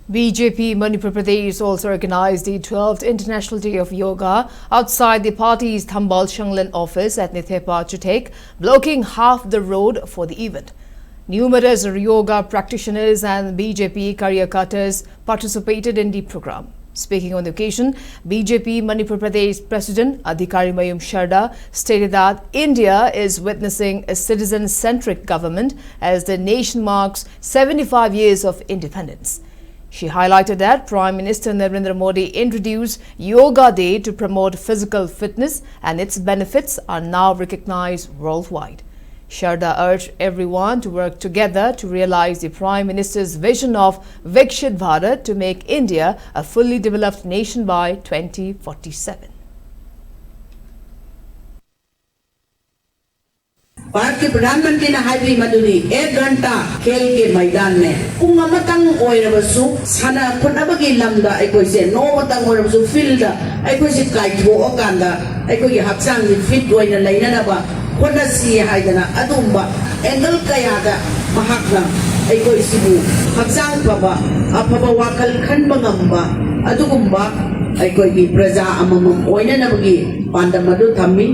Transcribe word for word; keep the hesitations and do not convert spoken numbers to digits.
B J P Manipur Pradesh also organized the twelfth International Day of Yoga outside the party's Thambal Shanglen office at Nithepa Chuthek, blocking half the road for the event. Numerous yoga practitioners and B J P karyakartas participated in the program. Speaking on the occasion, B J P Manipur Pradesh President Adhikari Mayum Sharda stated that India is witnessing a citizen-centric government as the nation marks seventy-five years of independence. She highlighted that Prime Minister Narendra Modi introduced Yoga Day to promote physical fitness, and its benefits are now recognized worldwide. Sharda urged everyone to work together to realize the Prime Minister's vision of Viksit Bharat to make India a fully developed nation by twenty forty-seven. ꯚꯥꯔꯠꯀꯤ ꯄ꯭ꯔꯙꯥꯟ ꯃꯟꯇ꯭ꯔꯤꯅ ꯍꯥꯏꯕꯤ ꯃꯗꯨꯗꯤ ꯑꯦꯛ ꯘꯟꯇꯥ ꯈꯦꯜ ꯀꯦ ꯃꯩꯗꯥꯟ ꯃꯦ, ꯄꯨꯡ ꯑꯃꯇꯪ ꯑꯣꯏꯔꯕꯁꯨ ꯁꯥꯟꯅ ꯈꯣꯠꯅꯕꯒꯤ ꯂꯝꯗ ꯑꯩꯈꯣꯏꯁꯦ ꯅꯣꯡꯃꯇꯪ ꯑꯣꯏꯔꯕꯁꯨ ꯐꯤꯜꯗ ꯑꯩꯈꯣꯏꯁꯦ ꯀꯥꯏꯊꯣꯛꯑꯀꯥꯟꯗ ꯑꯩꯈꯣꯏꯒꯤ ꯍꯛꯆꯥꯡꯁꯤ ꯐꯤꯠ ꯑꯣꯏꯅ ꯂꯩꯅꯅꯕ ꯍꯣꯠꯅꯁꯤ ꯍꯥꯏꯗꯅ ꯑꯗꯨꯒꯨꯝꯕ ꯑꯦꯡꯒꯜ ꯀꯌꯥꯗ ꯃꯍꯥꯛꯅ ꯑꯩꯈꯣꯏꯁꯤꯕꯨ ꯍꯛꯆꯥꯡ ꯐꯕ, ꯑꯐꯕ ꯋꯥꯈꯜ ꯈꯟꯕ ꯉꯝꯕ ꯑꯗꯨꯒꯨꯝꯕ ꯑꯩꯈꯣꯏꯒꯤ ꯄ꯭ꯔꯖꯥ ꯑꯃꯃꯝ ꯑꯣꯏꯅꯅꯕꯒꯤ ꯄꯥꯟꯗꯝ ꯑꯗꯨ ꯊꯝꯃꯤ꯫